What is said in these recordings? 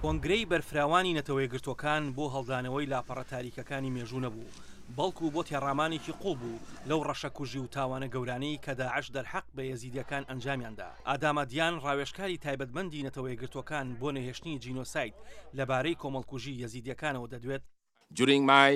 کۆنگرەی بەرفراوانی نەتەوەیەکگرتووەکان بۆ هەڵدانەوەی لاپەڕە تاریکەکانی مێژوو نەبوو، بەڵکو بۆ تێڕامانێکی قوڵ بوو لەو ڕەشەکوژی و تاوانە گەورانەی کە داعش دەرحەق بە ئێزیدیەکان ئەنجامیان دا. ئاداما دیان ڕاوێژکاری تایبەتمەندی نەتەوەیەکگرتووەکان بۆ نەهێشتنی جینۆساید لەبارەی کۆمەڵکوژی یەزیدیەکانەوە دەدوێت، During my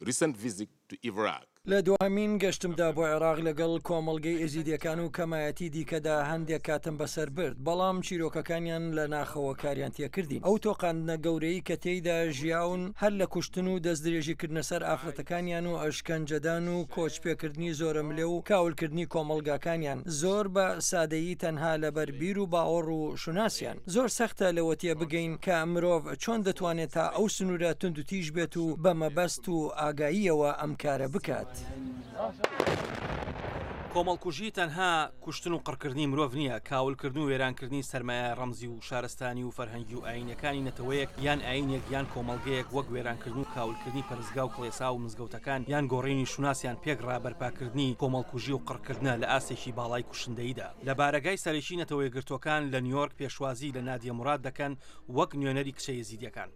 recent visit to Iraq. لە دواهەمین گەشتمدا بۆ عێراق لەگەڵ کۆمەڵگەی ئێزیدیەکان و کەمایەتی دیکەدا هەندێک کاتم بەسەر برد، بەڵام چیرۆکەکانیان لە ناخەوە کاریان تێکردین. ئەو تۆقاندنە گەورەی کە تێیدا ژیاون هەر لە کوشتن و دەستدرێژیکردنە سەر ئافرەتەکانیان و ئەشکەنجەدان و کۆچپێکردنی زۆرەملێ و کاولکردنی کۆمەڵگاکانیان زۆر بە سادەیی تەنها لەبەر بیر و باوەڕ و شوناسیان. زۆر سەختە لەوە تێبگەین کە مرۆڤ چۆن دەتوانێت تا ئەو سنوورە توندوتیژ بێت و بە مەبەست و ئاگاییەوە ئەم کارە بکات. کۆمەڵکوژی تەنها کوشتن و قڕکردنی مرۆڤ نییە، کاولکردن و وێرانکردنی سەرمایە ڕەمزی و شارستانی و فەرهەنگی و ئایینیەکانی نەتەوەیەک یان ئایینێک یان کۆمەڵگەیەک وەک وێرانکردن و کاولکردنی پەرستگا و کڵێسا و مزگەوتەکان یان گۆڕینی شوناسیان پێکڕا بەرپاکردنی کۆمەڵکوژی و قڕکردنە لە ئاستێکی باڵای کوشندەییدا. لە بارەگای سەرەکی نەتەوەیەکگرتووەکان لە نیۆرک پێشوازی لە نادیە موراد دەکەن وەک نوێنەری کچە یەزیدیەکان.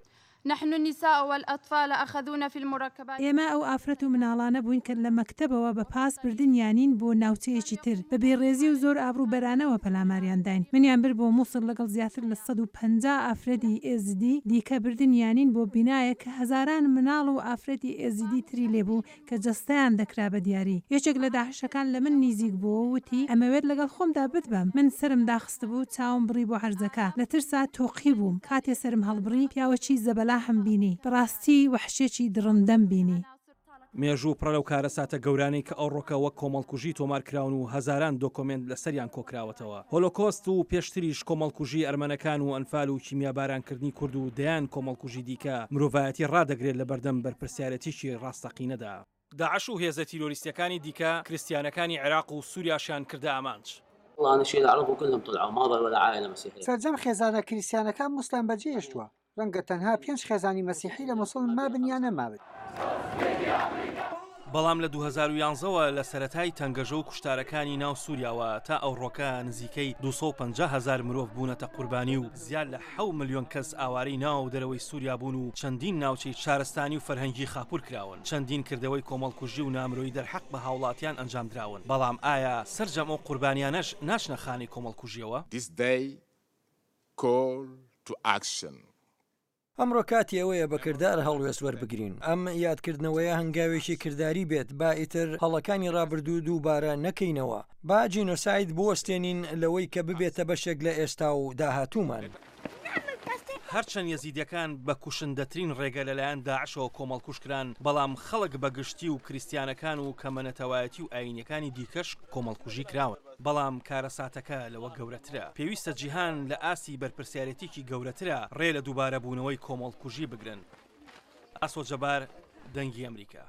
نحن النساء والأطفال أخذونا في المركبات. ئێمە ئەو ئافرەت و مناڵانە بووین کە لە مەکتەبەوە بە پاس بردنیانین بۆ ناوچەیەکی تر، بە بێڕێزی و زۆر ئابڕوو بەرانەوە پەلاماریان داین. منیان برد بۆ موسڵ لەگەڵ زیاتر لە 150 ئافرەتی ئێزدی دیکە بردنیانین بۆ بینایەک کە هەزاران مناڵ و ئافرەتی ئێزیدی تری لێبوو کە جەستەیان دەکرا بە دیاری. یەکێک لە داعشەکان لە من نیزیک بووەوە وتی، ئەمەوێت لەگەڵ خۆمدا بتبەم. من سەرم داخستبوو، چاوم بڕی بۆ عەرزەکە. لە ترسا تۆقیبووم. کاتێ سەرم هەڵبڕی، پیاوەکی زەبەلاحم بینی. بەڕاستی وەحشێکی دڕندەم بینی. مێژوو پڕە لەو کارەساتە گەورانەی کە ئەوڕۆکە وەک کۆمەڵکوژی تۆمار کراون و هەزاران دۆکۆمێنت لەسەریان کۆکراوەتەوە. هۆلۆکۆست و پێشتریش کۆمەڵکوژی ئەرمەنەکان و ئەنفال و کیمیابارانکردنی کورد و دەیان کۆمەڵکوژی دیکە مرۆڤایەتی ڕادەگرێت لەبەردەم بەرپرسیارێتیی ڕاستەقینەدا. داعش و هێزە تیرۆریستییەکانی دیکە کریستیانەکانی عێراق و سوریاشیان کردە ئامانج. سەرجەم خێزانە کریستیانەکان موسڵیان بەجێهێشتووە، ڕەنگە تەنها پێنج خێزانی مەسیحی لە موسڵ مابن یا نەمابن. بەڵام لە 2011 وە لە سەرەتای تەنگەژە و کوشتارەکانی ناو سوریاوە تا ئەوڕۆکە نزیکەی 250 هەزار مرۆڤ بوونەتە قوربانی و زیاد لە حەو ملیۆن کەس ئاوارەی ناو و دەرەوەی سوریا بوون و چەندین ناوچەی شارستانی و فەرهەنگی خاپوور کراون، چەندین کردەوەی کۆمەڵکوژی و نامرۆیی دەرحەق بە هاوڵاتیان ئەنجامدراون، بەڵام ئایا سەرجەم ئەو قوربانیانەش ناچنە خانەی کۆمەڵکوژیەوە؟ This day call to action. ئەمڕۆ کاتی ئەوەیە بە کردار هەڵوێست وەربگرین. ئەم یادکردنەوەیە هەنگاوێکی کرداری بێت، با ئیتر هەڵەکانی ڕابردوو دووبارە نەکەینەوە. با جینۆساید بوەستێنین لەوەی کە ببێتە بەشێک لە ئێستا و داهاتوومان. هەرچەند یەزیدیەکان بە کوشندەترین ڕێگە لەلایەن داعشەوە کۆمەڵکوژ کران، بەڵام خەڵک بە گشتی و کریستیانەکان و کەمە نەتەوایەتی و ئایینیەکانی دیکەش کۆمەڵکوژی کراون. بەڵام کارەساتەکە لەوە گەورەترە. پێویستە جیهان لە ئاستی بەرپرسیارێتیکی گەورەترا ڕێ لە دووبارەبوونەوەی کۆمەڵکوژی بگرن. ئاسۆ جەبار، دەنگی ئەمریکا.